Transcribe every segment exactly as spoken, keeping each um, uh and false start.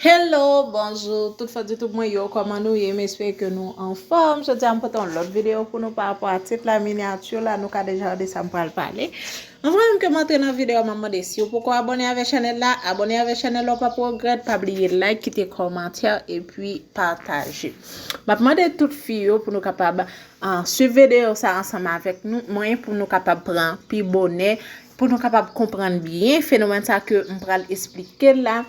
Hello, bonjou, tout fans YouTube mwen yo, kòman nou ye? M espere ke nou anfòm. Jodi a m pote yon lòt videyo pou nou pa rapò a tit la, minyati la, nou ka deja wè de sa m pral pale. Anvan menm ke m antre nan videyo a, m ap mande si w poko abòne avèk chanèl la, abòne avèk chanèl la, w p ap regrèt, pa bliye like, kite kòmantè, epi pataje. M ap mande tout fi yo pou nou kapab ah, swiv videyo sa ansanm avèk nou, mwen pou nou kapab pran pi bonè, pou nou kapab konprann byen fenomèn sa ke m pral esplike la.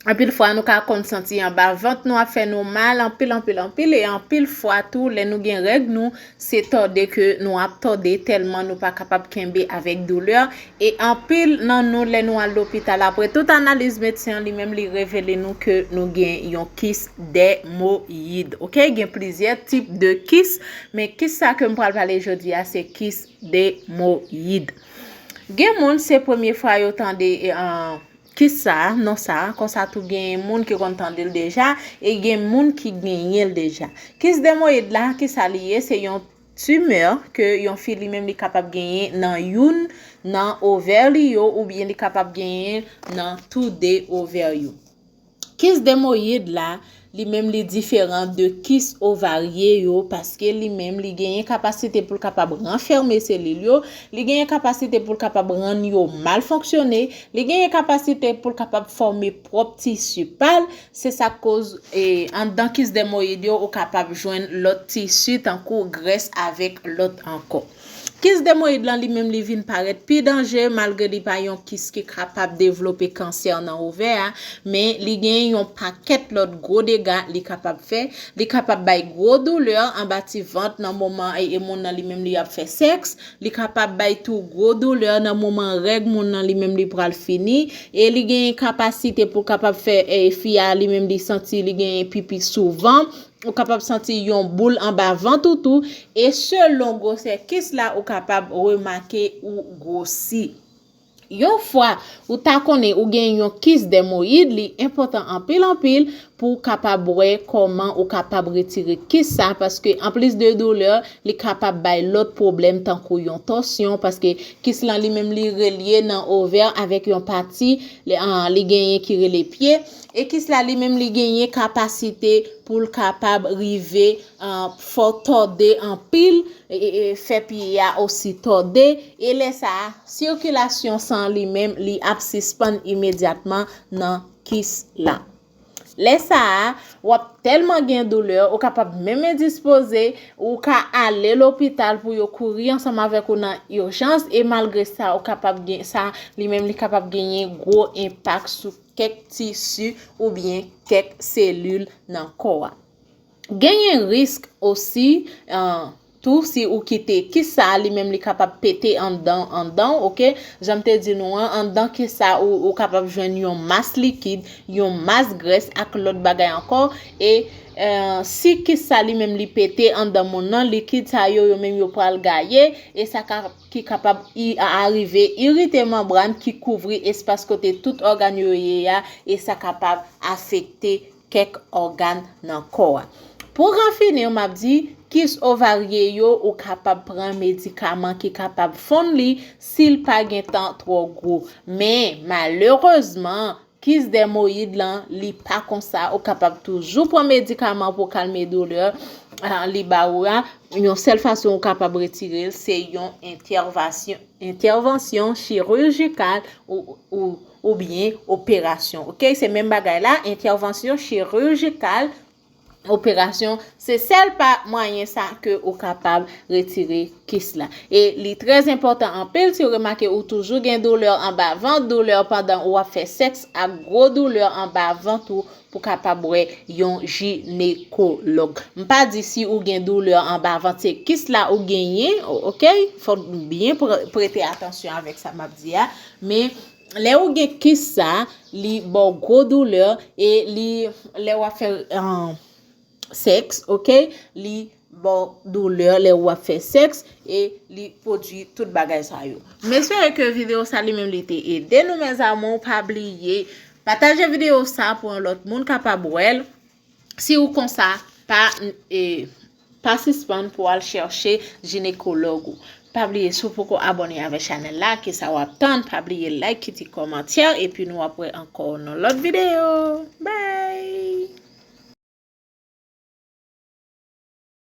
Anpil fwa nou ka konn santi anba vant nou ap fè nou mal anpil, anpil, anpil, e anpil fwa tou lè nou gen règ nou, se tòde ke nou ap tòde tèlman nou pa kapab kenbe avèk doulè. E anpil nan nou, lè nou al lopital, apre tout analiz medsen an, li menm li revele nou ke nou gen yon kis dèmoyid. Oke, gen plizyè tip de kis, men kis sa ke m pral pale jodi a, se kis dèmoyid. Gen moun, se premye fwa yo tande, eh, kis sa, non sa, konsa tou gen moun ki konn tande l deja, e gen moun ki genyen l deja. Kis dèmoyid la, kisa li ye? Se yon timè ke yon fi li menm li kapab genyen nan youn nan ovè li yo, oubyen li kapab genyen nan tou de ovè yo. Kis dèmoyid la, li menm li diferan de kis ovaryen yo, paske li menm li genyen kapasite pou l kapab ranfèmen selil yo, li genyen kapasite pou l kapab rann yo mal fonksyone, li genyen kapasite pou l kapab fòme pwòp tisi pa l. Se sa k koz, e, anndan kis dèmoyid yo, ou kapab jwenn lòt tisi tankou grès avèk lòt ankò. Kis dèmoyid lan li menm li vin parèt pi danje malgre li pa yon kis ki kapab devlope kansè nan ovè a, men li gen yon pakèt lòt gwo dega li kapab fè. Li kapab bay gwo doulè anba ti vant nan moman e, e moun nan li menm li ap fè sèks. Li kapab bay tou gwo doulè nan moman règ moun nan li menm li pral fini. E li gen kapasite pou kapab fè, e, fi a li menm li santi li gen pipi souvan. Ou kapab santi yon boul anba vant ou tou. E selon gwosè kis la, ou kapab remake ou gwosi. Yon fwa ou ta konnen ou gen yon kis dèmoyid, li enpòtan anpil anpil pou w kapab wè kòman ou kapab retire kis sa, paske anplis de doulè, li kapab bay lòt pwoblèm tankou yon tòsyon, paske kis lan li menm li relye nan ovè avèk yon pati, li, ah, li genyen ki rele pye, e kis la li menm li genyen kapasite pou l kapab rive, ah, fè w tòde anpil, e, e, e fè pye a osi tòde, e lè sa a, sikilasyon san li menm, li ap sispann imedyatman nan kis la. Lè sa a, w ap tèlman gen doulè, ou kapab menm endispoze, ou ka ale lopital pou yo kouri ansanm avèk ou nan ijans, e malgre sa, ou kapab gen, sa, li menm, li kapab genyen gwo enpak sou kèk tisi oubyen kèk selil nan kò a. Genyen risk osi, ah, tou si ou kite kis sa a li menm li kapab pete anndan, anndan, oke? Jan m te di nou an, anndan kis sa ou, ou kapab jwenn yon mas likid, yon mas grès ak lòt bagay ankò. E, eh, si kis sa li menm li pete anndan moun nan, likid sa yo, yo menm yo pral gaye, e sa ka, ki kapab i-, a-, arive irite manbràn ki kouvri espas kote tout ògàn yo ye a, e sa kapab afekte kèk ògàn nan kò a. Pou ranfini, m ap di, kis ovaryen yo, ou kapab pran medikaman ki kapab fonn li si l pa gen tan twò gwo. Men, malerezman, kis dèmoyid lan, li pa konsa. Ou kapab toujou pran medikaman pou kalme doulè, ah, li ba ou a. Yon sèl fason ou kapab retire l, se yon entèvansyon, entèvansyon chirijikal ou, ou, oubyen operasyon. Oke, se menm bagay la, entèvansyon chirijikal, operasyon, se sèl pa mwayen sa ke ou kapab retire kis la. E li trè enpòtan anpil, si w remake ou toujou gen doulè anba vant, doulè pandan ou ap fè sèks ak gwo doulè anba vant ou, pou kapab wè yon jinekològ. M pa di si ou gen doulè anba vant, se kis la ou genyen, o-, oke? Fò w byen pre-, prete atansyon avèk sa m ap di a. Men, lè ou gen kis sa, li ba w gwo doulè, e li, lè w ap fè, ah, sèks, oke? Li ba w doulè lè w ap fè sèks, e li pwodui tout bagay sa yo. M espere ke videyo sa li menm li te ede nou, mes amours. Pa bliye, pataje videyo sa pou yon lòt moun kapab wè l. Si w konsa, pa, e, pa sispann pou w al chèche jinekològ ou. Pa bliye, si w poko abòne avèk chanèl la, kisa w ap tann? Pa bliye like, kite kòmantè, epi nou ap wè ankò nan lòt videyo.